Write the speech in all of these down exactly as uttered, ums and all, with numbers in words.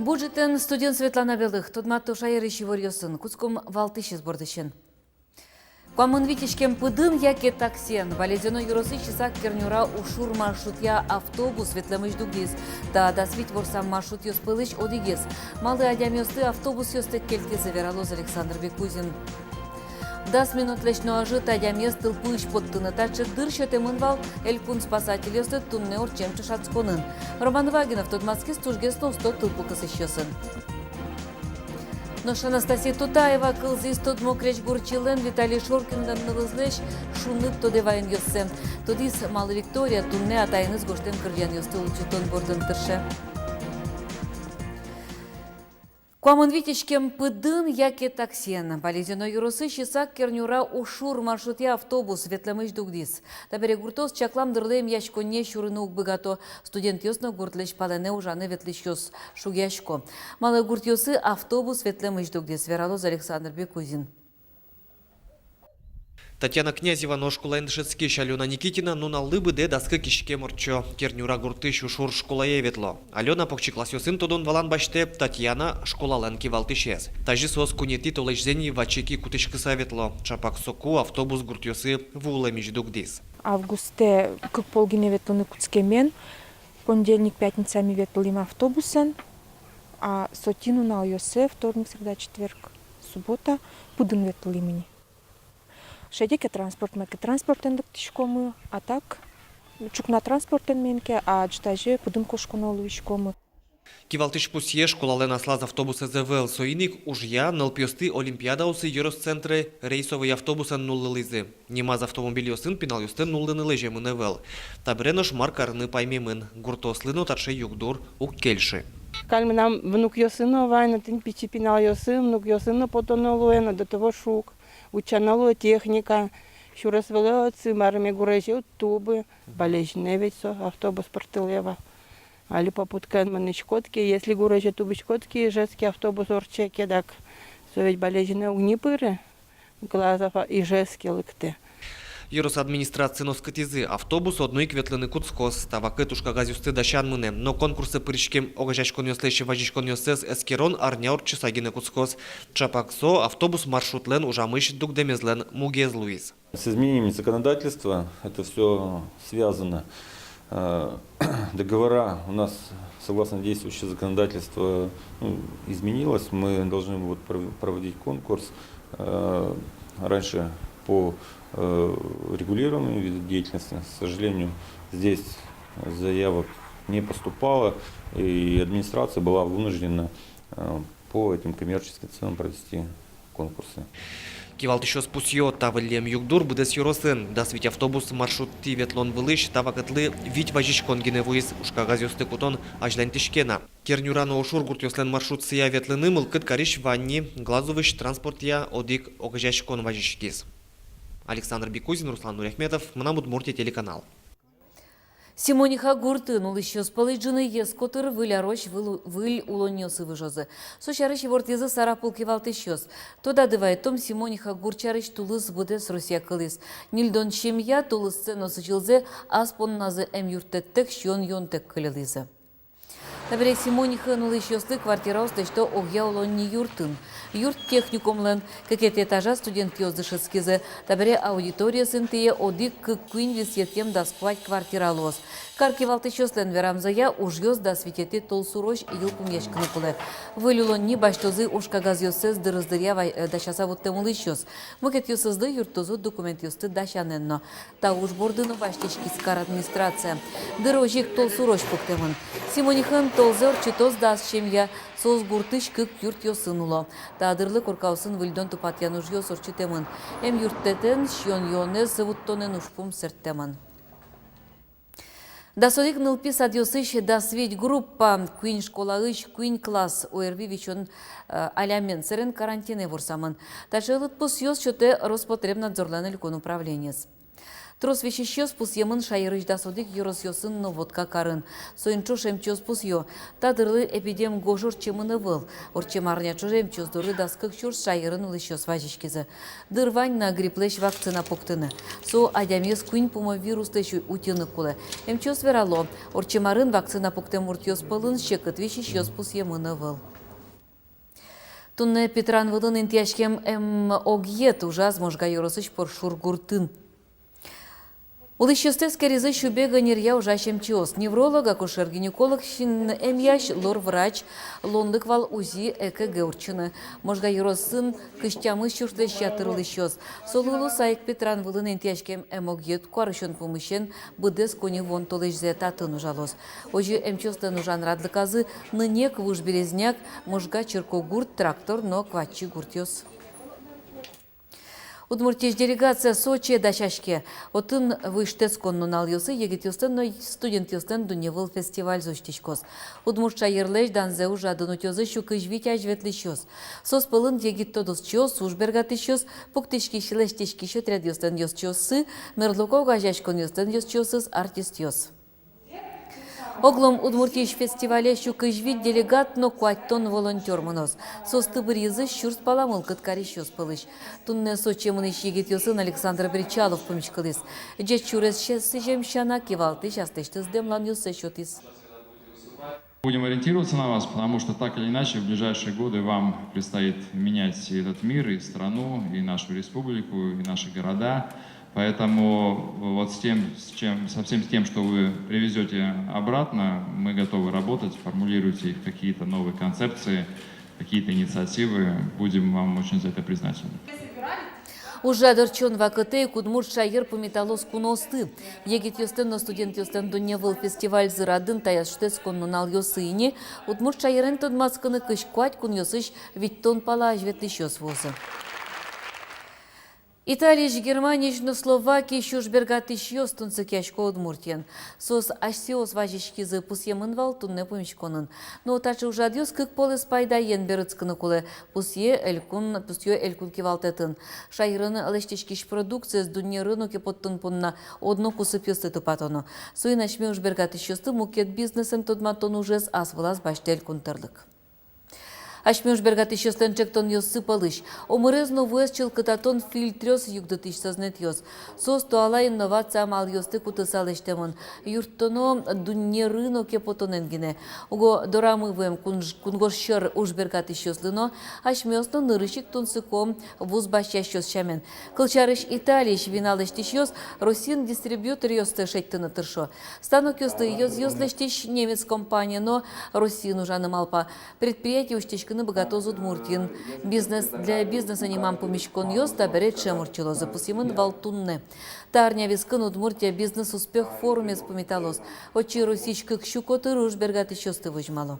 Бур ӝытэн! Студиын Светлана Белых. Тодмато шаерысь иворъёсын. Кутском валтӥсез бордысен. Куамын вить иськем пыдын яке таксиен. Балезино ёросысь Исак Кернюра — Ушур маршрутъя автобус ветлэмысь дугдӥз. Та дас вить ворсам маршрутъёс пӧлысь одӥгез. Малы адямиосты автобусъёстэк кельтӥзы, вералоз Александр Бекузин. Дас минутлэсь но ӧжыт адямиез тылпуысь поттыны. Таӵе дыр сётэмын вал элькун спасательёслы туннэ ортчем ӵошатсконын. Роман Вагинов тодматскиз тужгес но усто тылпу кысӥсьёсын. Нош Анастасия Тутаева кылзӥз тодмо крезьгурчилэн Виталий Шоркинлэн нылызлэсь шуныт тодэ ваёнъёссэ. Тодӥз, малы Виктория туннэ атаеныз гожтэм кырӟанъёсты улӟытон бордын тырше. Куамын вить иськем пыдын яке таксиен. Балезино ёросысь Исак Кернюра — Ушур маршрутъя автобус ветлэмысь дугдӥз. Табере гуртоос чаклам дырлы эмъяськонние сюрыны уг быгато. Студентъёс но гуртлэсь палэнэ ужаны ветлӥсьёс шугъясько. Малы гуртъёсы автобус ветлэмысь дугдӥз, вералоз Александр Бекузин. Татьяна Князева но школаын дышетскись Алёна Никитина нуналлы быдэ дас кык иськем ортчо. Кернюра гуртысь Ушур школае ветло. Алёна покчи классъёсын тодон-валан басьтэ, Татьяна — школалэн кивалтӥсез. Тазьы соос куинетӥ толэзьзэ ни ваче ки кутӥськыса ветло. Ӵапак соку автобус гуртъёсы вуылэмысь дугдӥз. Августэ кык пол гинэ ветлыны кутскемен. Понедельник, пятница ми ветлӥм автобусэн, а сотӥ нуналъёсы: вторник, среда, четверг, суббота пыдын ветлӥм ини. Шедьтэ ке транспорт, маке транспортэн лыктӥськомы, а так ӵукна транспортэн мынӥське, а ӝытазе пыдын кошконо луиськомы. Кивалтӥсь пусъе, школалэн аслаз автобусэз ӧвӧл, соин ик ужъя нылпиосты олимпиадаосы ёрос центре рейсовый автобусэн нуллылӥзы. Нимаз автомобильёсын пиналъёсты нуллыны лэземын ӧвӧл. Табере нош мар карыны паймемын, гуртоослы но таӵе югдур уг кельшы. Каль мынам внукъёсы но вань, но тӥни пичи пиналъёсы, внукъёсы но потоно луэ, но до того шуг. Утчано луэ техника, сюрес вылэ отсы, марыме гурезе уд тубы. Балезинэ ведь со автобус пыртылэ вал. Али попуткаен мынӥськод ке, если гурезе тубиськод ке, Ижевске автобус ортче ке, дак со ведь Балезинэ уг ни пыры. Глазов, а, Ижевске лыктэ. Ёрос администрациын оскытӥзы: автобус одно ик ветлыны кутскоз. Та вакыт ужкагазъёсты дасян мынэ. Но конкурсэ пыриськем огазеяськонъёслэсь вазиськонъёссэс эскерон арня ортчыса гинэ кутскоз. Ӵапак со автобус маршрутлэн ужамысь дугдэмезлэн мугез луиз. С изменением законодательства это всё связано. Э, договора у нас, согласно действующего законодательства, ну, изменилось. Мы должны вот пров-, проводить конкурс. Э, раньше по, э, регулируемым видам деятельности, к сожалению, здесь заявок не поступало, и администрация была вынуждена, э, по этим коммерческим ценам провести конкурсы. Кивалтӥсьёс пусъё: та выллем югдур быдэс ёросын. Дас вить автобус маршрутъя ветлон вылысь та вакытлы вить вазиськон гинэ вуиз. Ужкагазъёсты кутон азьланьтӥське на. Кернюра но Ушур гуртъёслэн маршрутсыя ветлыны мылкыд карись вань ни. Глазовысь транспортъя одӥг огазеяськон вазиськиз. Александр Бекузин, Руслан Нуряхметов, «Мынам Удмуртие» телеканал. Симониха гуртын улӥсьёс пӧлысь ӝыныез котыр выль арозь выл-, выль улонниосы выжозы. Со сярысь ивортӥзы Сарапул кивалтӥсьёс. Тодады вайытом, Симониха гурт сярысь тулыс быдэс Россия кылӥз. Ньыльдон семья тулыссэ но сӥзьылзэ ас понназы эмъюрттэттэк, сиён-юонтэк кыльылӥзы. Табере Симонихаын улӥсьёслы квартираос лэсьто огъя улонни юртын. Юрт техникумлэн, кыкетӥ этажа студентъёс дышетскизы. Табере аудиториос интые одӥг, кык, куинь, висъетъем, дас куать квартира луоз. Кар кивалтӥсьёслэн верамзыя, ужъёс дас витетӥ толсурозь йылпумъяськыны кулэ. Выль улонни басьтозы ужкагазъёссэс дырыз дыръя вай-, э, дасяса вуттэм улӥсьёс. Мукетъёсызлы юрттозы документъёсты дасянэн но. Та уж борды но басьтӥськиз кар администрация. Дыр озьы ик толсурозь пуктэмын. Симонихаын толзэ ортчытоз дас семья, соос гуртысь кык юртъёсын уло. Та дырлы коркаосын выльдон-тупатъян ужъёс ортчытэмын. Эмъюрттэтэн, сиён-юонэз вуттонэн ужпум сэрттэмын. Дас одӥг нылпи садъёсысь дас вить группа, куинь школаысь куинь класс ОРВИ висён, э, аллямен сэрен карантинэ ворсамын. Таӵе лыдпусъёс сётэ Роспотребнадзорлэн элькун управлениез. Трос висисьёс пусъемын шаерысь дас одӥг ёросъёсын но Воткакарын. Соин ӵош эмчиос пусъё: та дырлы эпидем гож ортчемын ӧвӧл. Ортчем арня ӵоже эмчиос доры дас кык сюрс шаерын улӥсьёс вазиськизы. Дыр вань на грипплэсь вакцина пуктыны. Со адямиез куинь пумо вируслэсь у-, утьыны кулэ. Эмчиос верало: ортчем арын вакцина пуктэм муртъёс пӧлын секыт висисьёс пусъемын ӧвӧл. Туннэ питран вылын интыяськем эмогъет ужаз Можга ёросысь Поршур гуртын. Улӥсьёсты эскеризы Сюбег ӧнеръя ужась эмчиос: невролог, акушер-гинеколог, син эмъясь, лор врач. Луонлык вал УЗИ, ЭКГ ортчыны. Можга ёросын кызь тямыс сюрслэсь ятыр улӥсьёс. Солы луыса ик питран вылын интыяськем эмогъет куарусён пумысен быдэс коньывуон толэзьзэ татын ужалоз. Озьы эмчиослэн ужан радлыказы Нынек, Вуж Березняк, Можга, Черкогурт, Трактор но Кватчи гуртъёс. Удмуртиысь делегация Сочие дасяське. Отын вуиз шутэтскон нуналъёсы егитъёслэн но студентъёслэн дунневыл фестивальзы усьтӥськоз. Удмурт шаерлэсь данзэ ужрадын утёзы сю кызь вить азьветлӥсьёс. Соос пӧлын егит тодосчиос, уж бергатӥсьёс, пуктӥськись-лэсьтӥськись отрядъёслэн ёзчиоссы, мерлыко огазеяськонъёслэн ёзчиоссы, артистъёс. Оглом Удмуртиысь фестивале сю кызь вить делегат но куатьтон волонтёр мыноз. Соосты быръизы сюрс пала мылкыд карисьёс пӧлысь. Туннэ Сочие мынӥсь егитъёсын Александр Бречалов пумиськылӥз. Ӟеч сюрес сӥзем сяна, кивалтӥсь аслэсьтыз дэмланъёссэ сётӥз. Будем ориентироваться на вас, потому что так или иначе в ближайшие годы вам предстоит менять и этот мир, и страну, и нашу республику, и наши города. Поэтому вот с тем, с чем, со всем с тем, что вы привезёте обратно, мы готовы работать, формулируйте их какие-то новые концепции, какие-то инициативы. Будем вам очень за это признательны. Ужрад ортчон вакытэ ик удмурт шаер пумиталоз куноосты. Егитъёслэн но студентъёслэн дунневыл фестивальзы радын таяз шутэтскон нуналъёсы ини удмурт шаерен тодматскыны кызь куать кунъёсысь витьтон пала азьветлӥсьёс вуозы. Италиысь, Германиысь но Словакиысь уж бергатӥсьёс тунсыкъясько Удмуртиен. Соос асьсэос вазиськизы, пусъемын вал туннэ пумиськонын. Но таӵе ужрадъёс кык полэс пайдаен берытскыны кулэ, пусъе элькун, пусъё элькун кивалтэтын. Шаерын лэсьтӥськись продукциез дунне рыноке поттон понна одно кусыпъёсты тупатоно. Соин асьме уж бергатӥсьёсты мукет бизнесэн тодматон ужез ас вылаз басьтэ элькун тӧрлык. Асьме уж бергатӥсьёслэн ӵектонъёссы пӧлысь: омырез но вуэз чылкытатон фильтръёс, югдытӥсь сӧзнэтъёс. Соос туала инновация амалъёсты кутыса лэсьтэмын. Юрттоно дунне рыноке потонэн гинэ. Уго дорамы вуэм кунж-, кунгож сьӧр уж бергатӥсьёслы но асьмеос но нырысь ик тунсыко вуз басьясьёс сямен. Кылсярысь, Италиысь вина лэсьтӥсьёс Россиын дистрибьюторъёсты шедьтыны тыршо. Станокъёсты ёзъёс лэсьтӥсь немец компания но Россиын ужаны малпа. Предприятие усьтӥськыны быгатоз Удмуртиын. «Бизнес для бизнеса» нимам пумиськонъёс табере ӵем ортчылозы, пусъемын вал туннэ. Та арня вискын Удмуртия «Бизнес-успех» форумез пумиталоз. Отчы Россиысь кык сю котыр уж бергатӥсьёсты возьмало.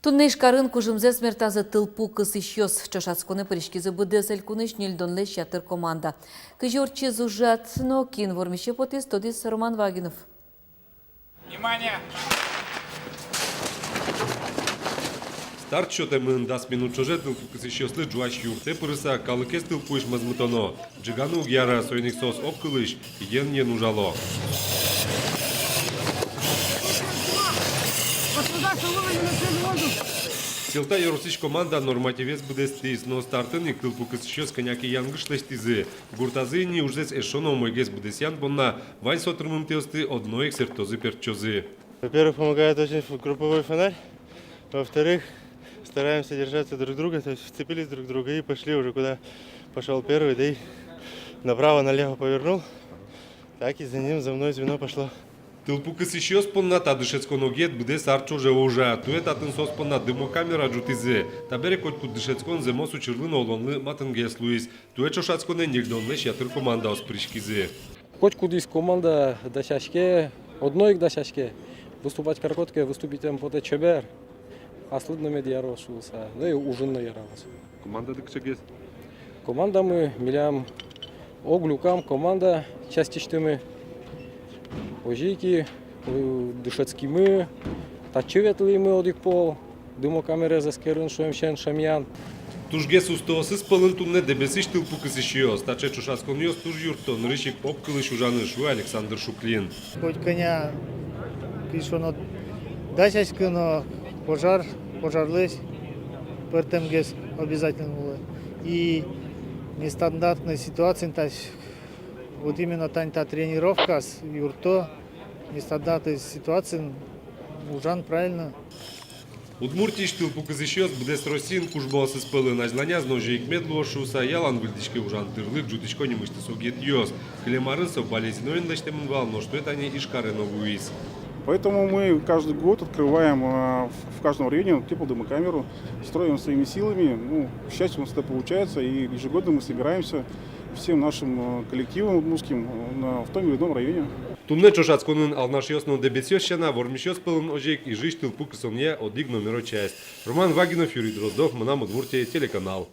Туннэ Ижкарын кужымзэс мертазы тылпу кысӥсьёс. Ӵошатсконэ пыриськизы быдэс элькунысь ньыльдонлэсь ятыр команда. Кызьы ортчиз ужрад но кин вормисе потӥз, тодӥз Роман Вагинов. Внимание! Старт сётэмын. Дас минут ӵоже тылпу кысӥсьёслы ӝуась юртэ пырыса калыкез тылпуысь мозмытоно. Ӝеганы уг яра, соин ик соос огкылысь, йӧн-йӧн ужало. Сьӧлта ёросысь команда нормативез быдэстӥз, но стартын ик тылпу кысӥсьёс кӧня ке янгыш лэсьтӥзы. Гуртазы ини ужзэс эшшо но умойгес быдэсъян понна вань со тырмымтэосты одно ик сэрттозы-пертчозы. Во-первых, помогает очень ф-, групповой фонарь. Во-вторых, стараемся держаться друг друга, то есть вцепились друг в друга и пошли уже, куда пошёл первый, да и направо-налево повернул. Так и за ним, за мной звено пошло. Тылпу кысӥсьёс понна та дышетскон огъет быдэс ар ӵоже ужа. Туэ татын соос понна дымокамера ӝутӥзы. Табере котькуд дышетскон зэмос учырлы но улонлы матынгес луиз. Туэ ӵошатсконэ ньыльдонлэсь ятыр командаос пыриськизы. Котькудӥз команда дасяське, одно ик дасяське. Выступать кариськод ке, выступить карыны потэ чебер. Аслыд но мед яроз шуыса, ну и ужын но яроз. Командады кыӵегес? Командамы милям оглюкам команда частьысьтымы. Озьы ик, э, дышетскимы, татчы ветлӥмы одӥг пол, дымокамерез эскерыны, шуэм сямен, шӧмъян. Тужгес устоосыз пӧлын туннэ Дэбесысь тылпу кысӥсьёс. Таӵе ӵошатсконъёс туж юртто нырысь ик огкылысь ужаны, шуэ Александр Шуклин. Котькӧня, кызьы шуоно, дасяськыны, пожар, пожарлэсь пӧртэмгес обязательно луэ. И нестандартной ситуациын, то есть вот именно тань та тренировкаос юртто нестандартной ситуациын ужан правильно. Удмуртиысь тылпу кысӥсьёс быдэс Россиын кужмоосыз пӧлын. Азьланяз но озьы ик мед луоз шуыса ялан выльдӥське ужан тырлык, ӝутӥсько нимысьтыз огъетъёс. Кылем арын со Балезиноын лэсьтэмын вал, нош туэ тани Ижкаре но вуиз. Поэтому мы каждый год открываем, а, в, в каждом районе теплодымокамеру, строим своими силами. Ну, к счастью, у нас это получается, и ежегодно мы собираемся всем нашим, э, коллективом удмуртским, э, на, в том или ином районе. Туннэ ӵошатсконын алнашъёс но дэбесъёс сяна, вормисьёс пӧлын озьы ик Ижысь тылпу кысонъя одӥг номеро часть. Роман Вагинов, Юрий Дроздов, «Мынам Удмуртие» телеканал.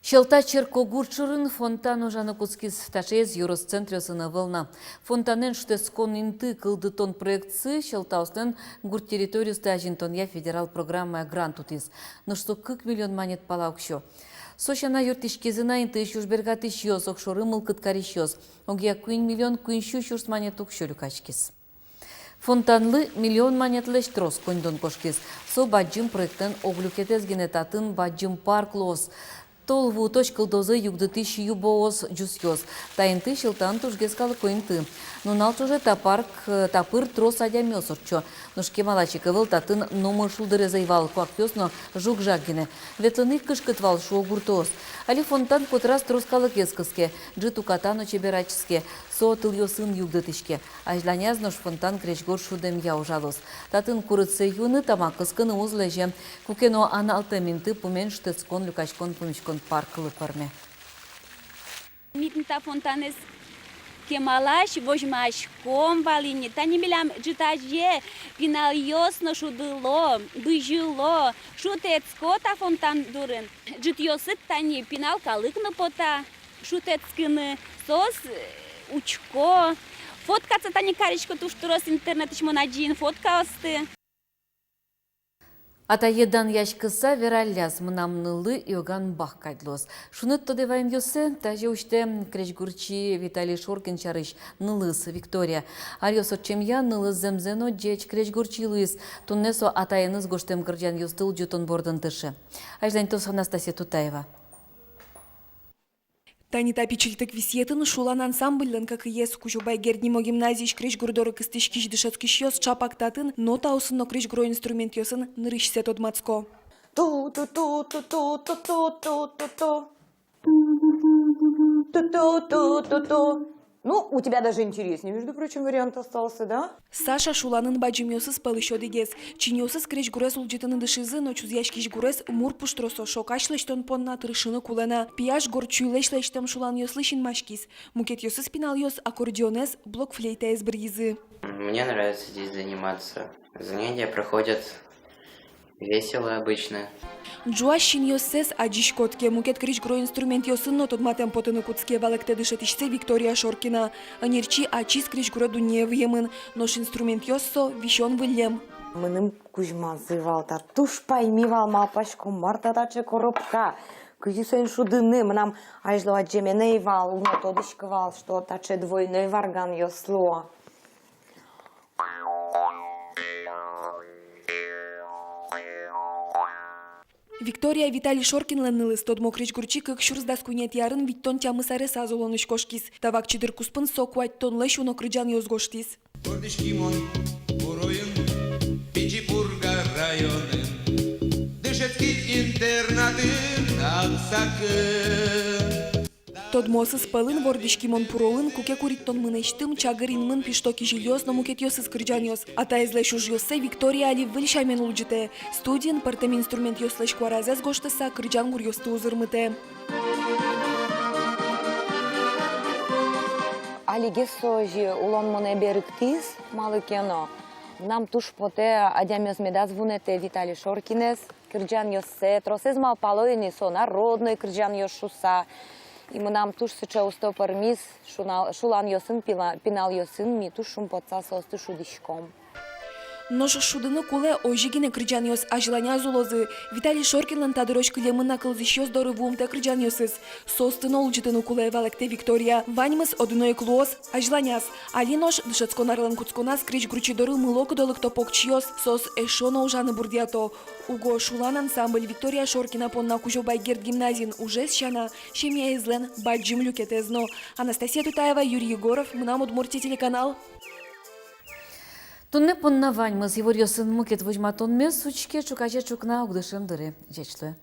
Сьӧлта черкогурт шорын фонтан ужаны кутскиз. Таӵеез ёрос центръёсын ӧвӧл на. Фонтанэн шутэтскон инты кылдытон проектсы Сьӧлтаослэн гурт территориосты азинтонъя федерал программая грант утӥз. Нош со кык миллион манет пала уксё. Со сяна юрттӥськизы на интыысь ужбергатӥсьёс, огшоры мылкыд карисьёс. Огъя куинь миллион куинь сю сюрс манет уксё люкаськиз. Фонтанлы миллион манетлэсь трос коньдон кошкиз. Со бадӟым проектлэн ог люкетэз гинэ, татын бадӟым парк луоз. Тол вуытозь кылдозы югдытӥсь юбоос, ӟусъёс. Та инты Сьӧлтаын тужгес калыко инты. Нунал ӵоже та парк, э, та пыр трос адямиос ортчо. Нош кемалась ик ӧвӧл татын номыр шулдырез ӧй вал, куакъёс но жуг-жаг гинэ. Ветлыны ик кышкыт вал, шуо гуртоос. Али фонтан котыраз трос калыкез кыске, ӝыт уката но чебер ачске, со тылъёсын югдытӥське. Азьланяз нош фонтан крезьгур шудэмъя ужалоз. Татын курытсэ юыны, тамак кыскыны уз лэзе. Куке но аналтэм инты пумен шутэтскон, люкаськон, пумиськон парклы пӧрме. Ми тӥни та фонтанэз кемалась возьмаськом вал ини. Тани милям ӝыт азе пиналъёс но шудыло, бызьыло, шутэтско та фонтан дурын. Ӝытъёсы тани пинал калык но пота шутэтскыны, соос, э, учко. Фоткаться тани карисько, туж трос интернетысь мон адӟи ини фоткаосты. Атае данъяськыса вералляз: «Мынам нылы иоган бак кадь луоз». Шуныт тодэ ваемъёссэ тазьы усьтэ крезьгурчи Виталий Шоркин сярысь нылыз, Виктория. Аръёс ортчемъя нылыз зэмзэ но ӟеч крезьгурчи луиз. Туннэ со атаеныз гожтэм кырӟанъёсты улӟытон бордын тырше. Азьланьтоз Анастасия Тутаева. Тани та пичильтык висъетын «Шулан» ансамбльлэн кӧкыез. Кузебай Герд нимо гимназиысь крезьгур доры кыстӥськись дышетскисьёс чапак татын нотаосын но крезьгуро инструментъёсын нырысьсэ тодматско. Ту-ту-ту. Ту-ту-ту-ту-ту. Ну, у тебя даже интереснее, между прочим, вариант остался, да? Саша «Шуланын» бадӟымъёсыз пӧлысь одӥгез. Чиньыосыз крезьгурез улӟытыны дышизы, но чузъяськись гурез мур пуштросо шокась лэсьтон понна тыршыны кулэ на. Пияш горд сюйлэсь лэсьтэм шуланъёслы синмаськиз. Мукетъёсыз пиналъёс аккордеонэз, блокфлейтаез быръизы. Мне нравится здесь заниматься. Занятия проходят весело обычно. Ӝуась синъёссэс адӟиськод ке, мукет крезьгуро инструментъёсын но тодматэм потыны кутске, валэктэ дышетӥсьсы Виктория Шоркина. Ӧнерчи ачиз крезьгуро дуннее выемын, нош инструментъёс со висён выллем. Мыным кузьмазы вал та, туж пайми вал, малпасько, мар та таӵе коробка, кызьы соин шудыны. Мынам азьло адӟеме но ӧй вал, уг но тодӥськы вал, что таӵе двойной варганъёс луо. Виктория Виталий Шоркинлэн нылыз. Тодмо крезьгурчи кык сюрс дас куинетӥ арын витьтон тямыс аресаз улонысь кошкиз. Та вакчи дыр куспын со куатьтонлэсь уно кырӟанъёс гожтӥз. Вордӥськи мон Пуроын, Пичи Пурга районын, дышетски интернатын, Аксакын. Тодмоосыз пӧлын «Вордӥськи мон Пуроын», «Куке куректон мынэсьтым», «Чагыр инмын пишто кизилиос» но мукетъёсыз кырӟанъёс. Атаезлэсь ужъёссэ Виктория али выль сямен улӟытэ. Студиын пӧртэм инструментъёслэсь куаразэс гожтыса, кырӟан гуръёсты узырмытэ. Алигес со озьы улон монэ берыктӥз, малы ке но. Мынам туж потэ, адямиос медаз вунэтэ Виталий Шоркинэз. Кырӟанъёссэ тросэз малпало ини, со народной кырӟанъёс шуса. И мынам туж сыӵе усто пӧрмиз, шуна-, шуланъёсын, пила-, пиналъёсын ми туж шумпотса соосты шудӥськом. Нош шудыны кулэ, озьы гинэ кырӟанъёс азьланяз улозы. Виталий Шоркинлэн та дырозь кылемын на кылзӥсьёс доры вуымтэ кырӟанъёсыз. Соосты но улӟытыны кулэ, валэктэ Виктория. Ваньмыз одно ик луоз азьланяз. Али нош дышетскон арлэн кутсконаз крезьгурчи доры мылокыдо лыкто покчиос, соос эшшо но ужаны бурдъято. Уго «Шулан» ансамбль Виктория Шоркина понна Кузебай Герд гимназиын ужез сяна, семьяезлэн бадӟым люкетэз но. Анастасия Тутаева, Юрий Егоров, «Мынам Удмуртие» телеканал. Туннэ понна ваньмыз. Иворъёсын мукет возьматонмес учке ӵуказе ӵукна укмысэтӥ дыре. Ӟеч луэ.